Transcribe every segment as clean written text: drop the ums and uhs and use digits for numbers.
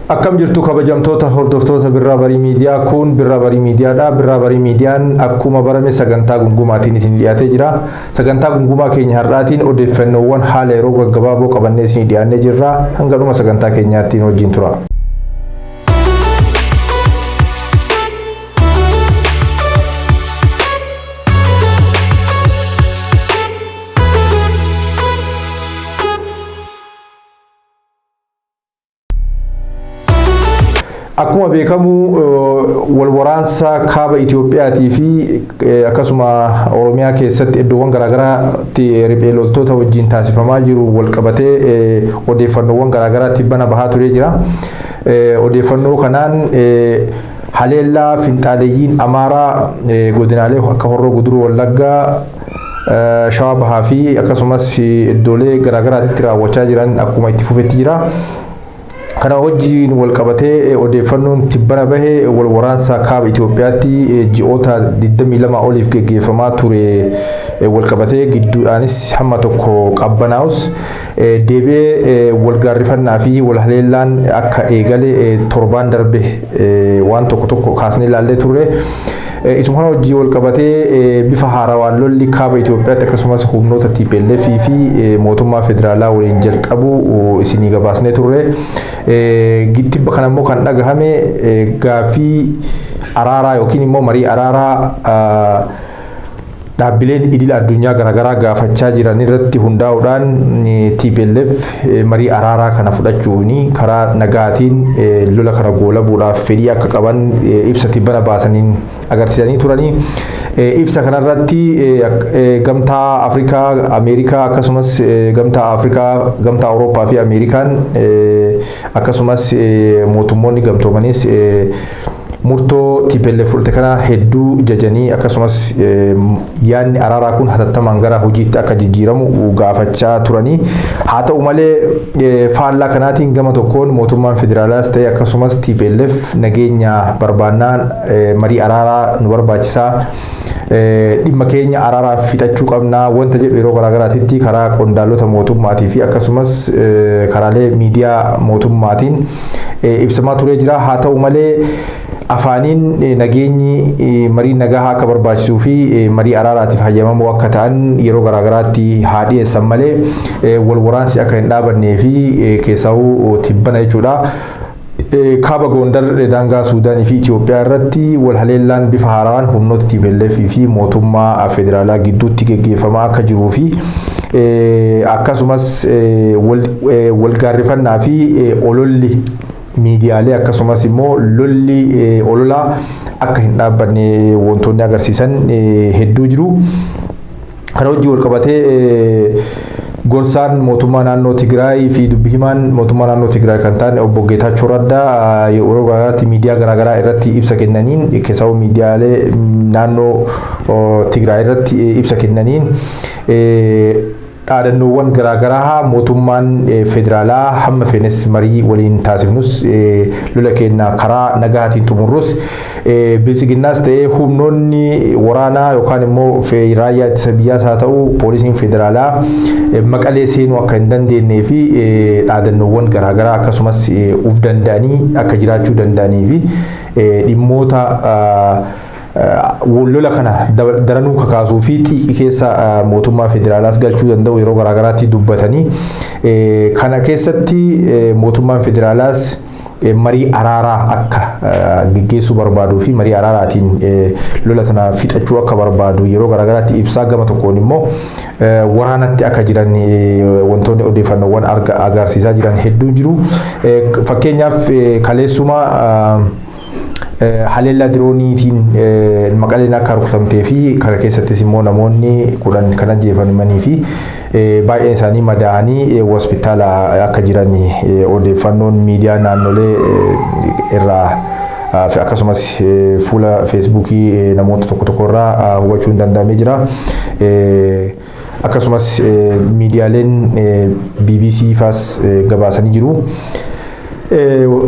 Akkam jirtu kabajamtoota hordoftoota Birraa Barii Miidiyaa? Kun Birraa Barii Miidiyaadha. Birraa Barii Miidiyaan akkuma barame sagantaa gungumaatiin isin dhiyaatee jira. Sagantaa gungumaa keenya har'aatiin odeeffannoowwan haala yeroo gaggabaaboo qabannee isin dhiyaannee jirra. Hanga dhuma sagantaa keenyaattiin wajjin tura. Akkuma beekamu wal waraansa kaaba Itiyoophiyaatii fi akkasuma Oromiyaa keessatti iddoowwan garaagaraatti riphee loltoota wajjin taasifamaa jiru wal qabatee odeeffannoowwan garaagaraa tibbana bahaa turee jira. Odeeffannoo kanaan haleellaa finxaaleyyiin Amaaraa godinaalee akka Horroo Guduruu Wallaggaa, Shawaa Bahaa fi akkasumas iddoolee garaagaraatti raawwachaa jiran akkuma itti fufetti jira. Kana wajjin wal qabatee odeeffannoon tibbana bahe wal waraansa kaaba Itoophiyaatti ji'oota 22 oliif geggeeffamaa ture wal qabatee gidduudhaanis hamma tokko qabbanaa'us deebi'ee wal gaarrifannaa fi wal haleellaan akka eegale torbaan darbe waan tokko tokko kaasnee ilaallee turre. Isuma kana wajjin wal qabatee bifa haarawaan lolli kaaba Itoophiyaatti akkasumas humnoota TPLF fi mootummaa federaalaa waliin jalqabu isinii gabaasnee turre. Tibba kana immoo kan dhagahame gaaffii araaraa yookiin immoo marii araaraa dhaabbileen idil addunyaa garaagaraa gaafachaa jiran irratti hundaa'uudhaan TPLF marii araaraa kana fudhachuun karaa nagaatiin lola kana goolabuudhaaf fedhii akka qaban ibsa tibbana baasaniin agarsiisanii turanii. Ibsa kanarratti gamtaa Afrikaa, Ameerikaa akkasumas gamtaa Afrikaa, gamtaa Awurooppaa fi Ameerikaan akkasumas mootummoonni gamtoomanis murtoo TPLF fudhate kana hedduu jajanii akkasumas yaadni araaraa kun hatattamaan gara hojiitti akka jijjiiramu gaafachaa turanii. Haa ta'u malee faallaa kanaatiin gama tokkoon mootummaan federaalaas ta'e akkasumas TPLF nageenya barbaannaan marii araaraa nu barbaachisaa, dhimma keenya araaraan fixachuu qabnaa wanta jedhu yeroo garaagaraatitti karaa qondaalota mootummaatii fi akkasumas karaalee miidiyaa mootummaatiin ibsamaa turee jira. Haa ta'u malee afaaniin nageenyi marii nagaa akka barbaachisuu fi marii araaraatiif hayyamamoo akka ta'an yeroo garaagaraatti haa dhiyeessan malee wal waraansi akka hin dhaabannee fi keessaa'uu tibbana jechuudha. Kaaba Gondar daangaa Suudaanii fi Itoophiyaa irratti wal haleellaan bifa haaraan humnoota TPLF fi mootummaa federaalaa gidduutti geggeeffamaa akka jiruu fi akkasumas wal gaarrifannaa fi ololli miidiyaalee akkasumas immoo lolli ololaa akka hin dhaabbanne wantoonni agarsiisan hedduu jiru. Kana wajjin wal qabatee gorsaan mootummaa naannoo Tigraay fi dubbi himaan mootummaa naannoo Tigraay kan ta'an obbo Geetaachoo Raddaa yeroo garaagaraatti miidiyaa garaagaraa irratti ibsa kennaniin, keessawuu miidiyaalee naannoo Tigraay irratti ibsa kennaniin, dhaadannoowwan garaagaraa mootummaan federaalaa hamma feenes marii waliin taasifnus, lola keenya karaa nagaatiin xumurrus, biltsiginnaas ta'ee humnoonni waraanaa yookaan immoo raayyaa ittisa biyyaas haa ta'u poolisiin federaalaa Maqalee seenuu akka hin dandeenyee fi dhaadannoowwan garaagaraa akkasumas uf danda'anii akka jiraachuu danda'anii fi dhimmoota lola kana daranuu kakaasuu fi xiiqii keessa mootummaa federaalaas galchuu danda'u yeroo garaagaraatti dubbatanii, kana keessatti mootummaan federaalaas marii araaraa akka geggeessuu barbaaduu fi marii araaraatiin lola sana fixachuu akka barbaadu yeroo garaagaraatti ibsaa, gama tokkoon immoo waraanatti akka jiran wantoonni odeeffannoowwan agarsiisaa jiran hedduun jiru. Fakkeenyaaf kaleessuma haleellaa dirooniitiin Maqaleen akka rukutamtee fi kana keessattis immoo namoonni 10 kan ajjeefamanii fi baay'een isaanii madaa'anii hospitaala akka jiran odeeffannoon miidiyaa naannolee irraa fi akkasumas fuula Feesbuukii namoota tokko tokko irraa hubachuun danda'amee jira. Akkasumas miidiyaaleen BBC faas gabaasanii jiru.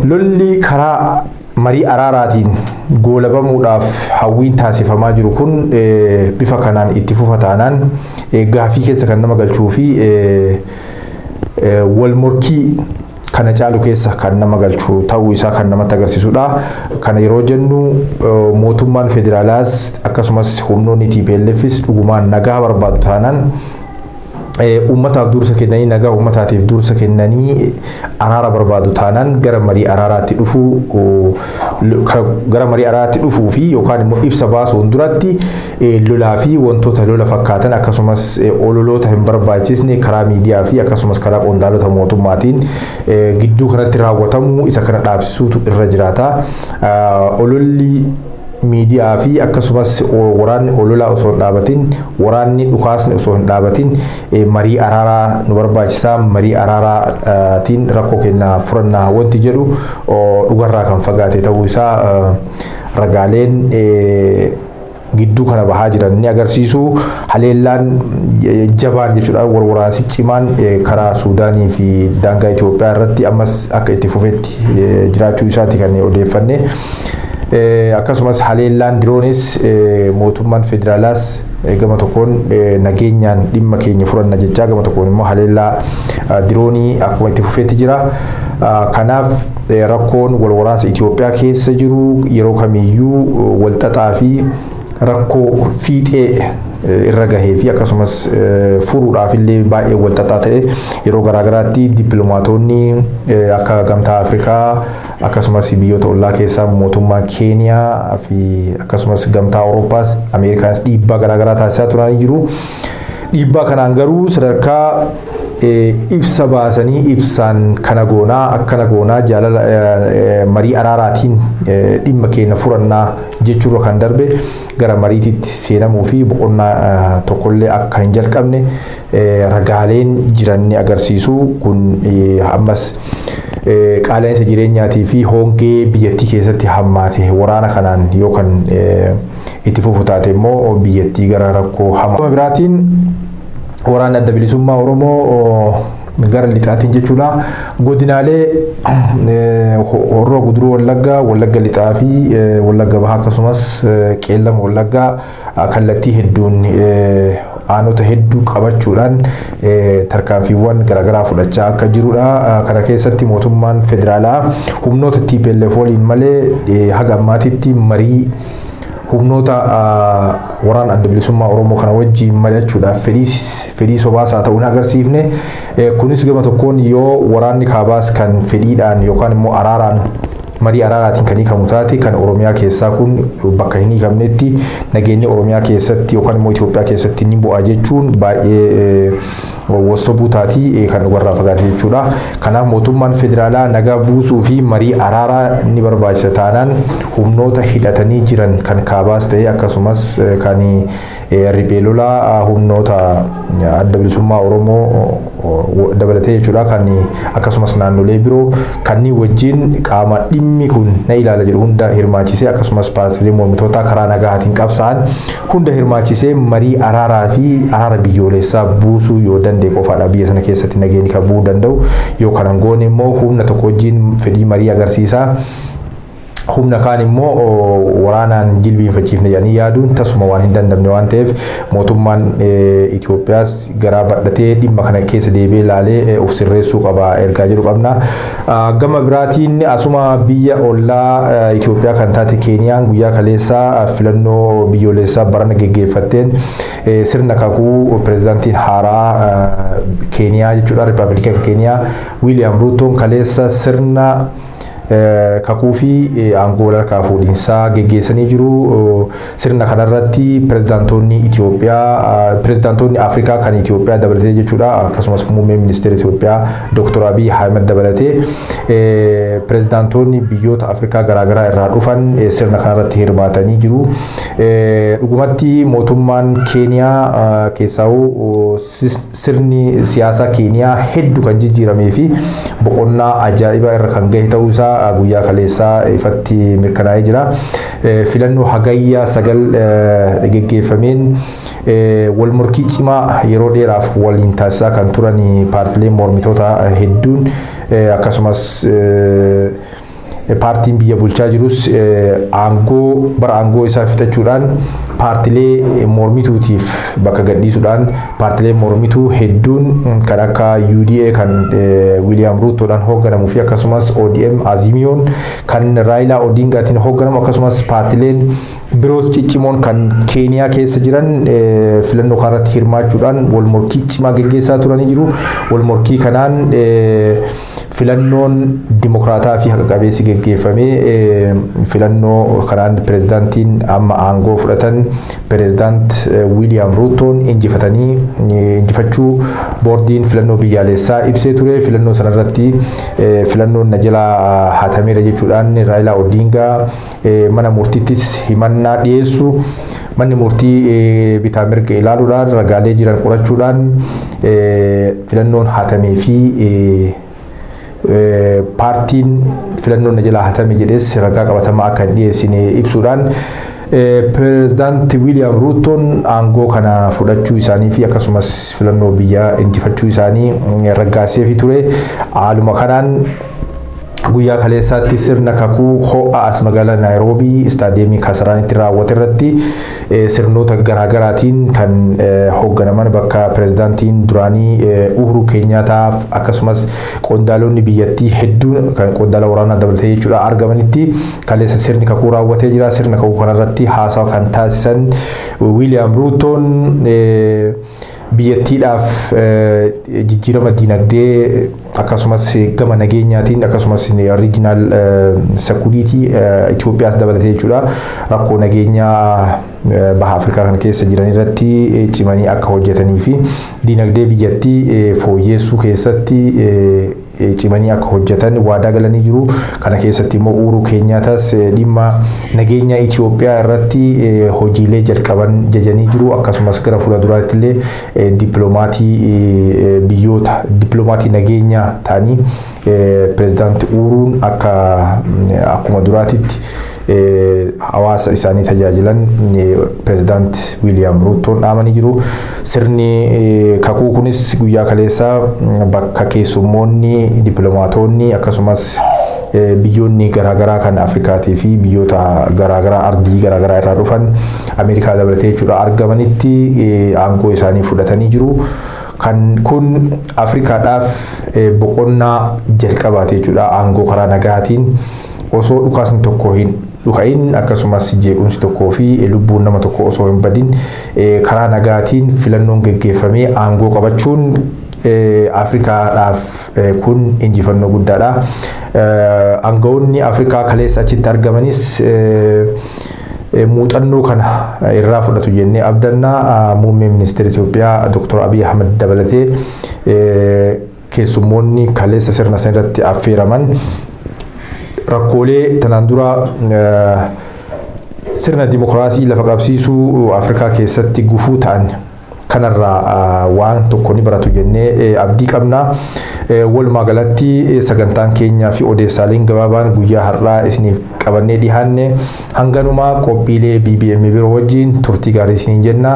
Lolli karaa marii araaraatiin goolabamuudhaaf hawwiin taasifamaa jiru kun bifa kanaan itti fufa taanaan gaafii keessa kan nama galchuu fi wal morkii kana caalu keessa kan nama galchu ta'uu isaa kan namatti agarsiisudha. Kana yeroo jennu mootummaan federaalaas akkasumas humnoonni TPLFis dhugumaan nagaa barbaadu taanaan uummataaf dursa kennanii, nagaa uummataatiif dursa kennanii, araara barbaadu taanaan gara marii araaraatti dhufuu fi yookaan immoo ibsa baasuun duratti lolaa fi wantoota lola fakkaatan akkasumas ololoota hin barbaachisne karaa miidiyaa fi akkasumas karaa qondaalota mootummaatiin gidduu kanatti raawwatamu isa kana dhaabsisuutu irra jiraata. Ololli miidiyaa fi akkasumas waraanni ololaa osoo hin dhaabatin, waraanni dhukaasni osoo hin dhaabatin, marii araaraa nu barbaachisaa, marii araaraatiin rakkoo keenya furannaa wanti jedhu dhugarraa kan fagaate ta'uu isaa ragaaleen gidduu kana bahaa jiran ni agarsiisu. Haleellaan jabaan jechuudha, wal waraansi cimaan karaa Suudaanii fi daangaa Itoophiyaa irratti ammas akka itti fufetti jiraachuu isaati kan odeeffanne. Akkasumas haleellaan diroonis mootummaan federaalaas gama tokkoon nageenyaan dhimma keenya furanna jechaa, gama tokkoon immoo haleellaa diroonii akkuma itti fufeetti jira. Kanaaf rakkoon wal waraansa Itoophiyaa keessa jiru yeroo kamiyyuu walxaxaa fi rakkoo fiixee irra gahee fi akkasumas furuudhaaf illee baay'ee walxaxaa ta'e, yeroo garaagaraatti dippiloomaatonni akka Gamtaa Afrikaa akkasumas biyyoota ollaa keessaa mootummaa Keeniyaa fi akkasumas Gamtaa Awurooppaas Ameerikaanis dhiibbaa garaagaraa taasisaa turanii jiru. Dhiibbaa kanaan garuu sadarkaa ibsa baasanii ibsaan kana goonaa, akkana goonaa, jaalala marii araaraatiin dhimma keenya furannaa jechuurra kan darbe gara mariititti seenamuu fi boqonnaa tokkollee akka hin jalqabne ragaaleen jiran ni agarsiisu. Kun ammas qaala'insa jireenyaatii fi hongee biyyattii keessatti hammaate waraana kanaan yoo kan itti fufu taate immoo biyyattii gara rakkoo hamaa. Biraatiin waraanni Adda Bilisummaa Oromoo gara lixaatiin jechuudha. Godinaalee Horroo Guduruu Wallaggaa, Wallagga Lixaa fi Wallagga Bahaa akkasumas Qeellam Wallaggaa kallattii hedduun aanota hedduu qabachuudhaan tarkaanfiiwwan garaagaraa fudhachaa akka jirudha. Kana keessatti mootummaan federaalaa humnoota TPLF waliin malee haga ammaatitti marii humnoota waraana Adda Bilisummaa Oromoo kana wajjin mari'achuudhaaf fedhii sobaas haa ta'u hin agarsiifne. Kunis gama tokkoon yoo waraanni kaabaas kan fedhiidhaan yookaan immoo araaraan, marii araaraatiin kan hiikamu taate, kan Oromiyaa keessaa kun bakka hin hiikamnetti nageenyi Oromiyaa keessatti yookaan immoo Itoophiyaa keessatti ni bu'a jechuun baay'ee wassobuu taatii, kan dhugarraa fagaate jechuudha. Kanaaf mootummaan federaalaa nagaa buusuu fi marii araaraa ni barbaachisa taanaan humnoota hidhatanii jiran kan kaabaas ta'e akkasumas kan riphee lolaa humnoota Adda Bilisummaa Oromoo dabalatee jechuudha, kan akkasumas naannolee biroo kanneen wajjin qaama dhimmi kun na ilaala jedhu hunda hirmaachisee, akkasumas paartiilee mormitootaa karaa nagaatiin qabsaa'an hunda hirmaachisee marii araaraa fi araara biyyoolessaa buusuu yoo danda'e qofaadha biyya sana keessatti nageenyi kan bu'uu danda'u. Yoo kanan goone immoo humna tokko wajjin fedhii marii agarsiisaa, humna kaan immoo waraanaan jilbiinfachiifne jedhanii yaaduun tasuma waan hin dandamne waan ta'eef, mootummaan Itoophiyaas garaa badhatee dhimma kana keessa deebi'ee ilaalee of sirreessuu qaba ergaa jedhu qabna. Gama biraatiin asuma biyya ollaa Itoophiyaa kan taate Keeniyaan guyyaa kaleessaa filannoo biyyoolessaa barana geggeeffatteen sirna kakuu pirezidaantiin haaraa Keeniyaa jechuudha, Riippaabilika Keeniyaa Wiiliyaam Ruutoon kaleessa sirna kakuu fi aangoo walharkaa fuudhinsaa geggeessanii jiru. Sirna kanarratti pirezidaantoonni Itoophiyaa, pirezidaantoonni Afrikaa kan Itoophiyaa dabalatee jechuudha, akkasumas muummeen ministeera Itoophiyaa Dr. Abiy Ahmed dabalatee pirezidaantoonni biyyoota Afrikaa garaagaraa irraa dhufan sirna kanarratti hirmaatanii jiru. Dhugumatti mootummaan Keeniyaa keessaa'uu sirni siyaasaa Keeniyaa hedduu kan jijjiiramee fi boqonnaa ajaa'ibaa irra kan gahe ta'uu isaa guyyaa kaleessaa ifatti mirkanaa'ee jira. Filannoo Hagayya 9 geggeeffameen wal morkii cimaa yeroo dheeraaf waliin taasisaa kan turan paartileen mormitoota hedduun akkasumas Paartiin biyya bulchaa jirus aangoo bara aangoo isaa fixachuudhaan paartilee mormituutiif bakka gadhiisuudhaan, paartilee mormituu hedduun kan akka UDA kan Wiiliyaam Ruutoodhaan hoogganamuu fi akkasumas ODM Azimiyoon kan Raayilaa Odingaatiin hoogganamu, akkasumas paartileen biroos ciccimoon kan Keeniyaa keessa jiran filannoo kanarratti hirmaachuudhaan wal morkii cimaa geggeessaa turanii jiru. Wal morkii kanaan filannoon dimokiraataa fi haqa qabeessi geggeeffamee, filannoo kanaan pirezidaantiin amma aangoo fudhatan, pirezidaant Wiiliyaam Ruutoon, injifatanii injifachuu boordiin filannoo biyyaalessaa ibsee ture. Filannoo sanarratti filannoon na jalaa hatameera jechuudhaan Raayilaa Odingaa mana murtiittis himannaa dhiyeessu, manni murtii bitaa mirga ilaaluudhaan, ragaalee jiran qorachuudhaan, filannoon hatamee fi paartiin filannoon na jalaa hatame jedhees ragaa qabatamaa akka hin dhiyeessine ibsuudhaan, pirezidaanti Wiiliyaam Ruutoon aangoo kana fudhachuu isaanii fi akkasumas filannoo biyyaa injifachuu isaanii raggaaseefii ture. Haaluma kanaan guyyaa kaleessaatti sirna kakuu ho'a as magaalaa Naayiroobii istaadiyeemii Kasaraanitti raawwate irratti sirnoota garaagaraatiin kan hoogganaman, bakka pirezidaantiin duraanii Uhuru Keenyaataaf akkasumas qondaalonni biyyattii hedduun, kan qondaala waraanaa dabalatee jechuudha, argamanitti kaleessa sirni kakuu raawwatee jira. Sirna kakuu kanarratti haasawa kan taasisan Wiiliyaam Ruutoon biyyattiidhaaf jijjiirama dinagdee, akkasumas gama nageenyaatiin, akkasumas regional security Itoophiyaas dabalatee jechuudha, rakkoo nageenyaa baha Afrikaa kana keessa jiran irratti cimanii akka hojjetanii fi dinagdee biyyattii fooyyessuu keessatti cimanii akka hojjetan waadaa galanii jiru. Kana keessatti immoo Uhuru Keenyaatas dhimma nageenya Itoophiyaa irratti hojiilee jalqaban jajanii jiru. Akkasumas gara fuula duraatti illee dippiloomatii biyyoota dippiloomatii nageenyaa ta'anii pirezidaanti Uhuruun akka akkuma duraatitti hawaasa isaanii tajaajilan pirezidaanti Wiiliyaam Ruutoon dhaamanii jiru. Sirni kakuu kunis guyyaa kaleessaa bakka keessummoonni, dippiloomaatonni, akkasumas biyyoonni garaagaraa kan Afrikaatii fi biyyoota garaagaraa ardii garaagaraa irraa dhufan, Ameerikaa dabalatee jechuudha, argamanitti aangoo isaanii fudhatanii jiru. Kan kun Afrikaadhaaf boqonnaa jalqabaati jechuudha. Aangoo karaa nagaatiin, osoo dhukaasni tokko hin dhuka'in, akkasumas jeequmsi tokkoo fi lubbuun nama tokko osoo hin badin, karaa nagaatiin filannoon geggeeffamee aangoo qabachuun Afrikaadhaaf kun injifannoo guddaadha. Aangawoonni Afrikaa kaleessa achitti argamanis muuxannoo kana irraa fudhatu jennee abdannaa. Muummee ministeera Itoophiyaa Dr. Abiy Ahmed dabalatee keessummoonni kaleessa sirna sana irratti affeeraman rakkoolee tanaan dura sirna dimokiraasii lafa qabsiisuu Afrikaa keessatti gufuu ta'an kanarraa waan tokko ni baratu jennee abdii qabna. Walumaa galatti sagantaan keenyaa fi odeessaaleen gabaabaan guyyaa har'aa isiniif qabannee dhiyaanne hanganumaa. Qophiilee BBM biroo wajjin turtii gaarii isiniin jenna.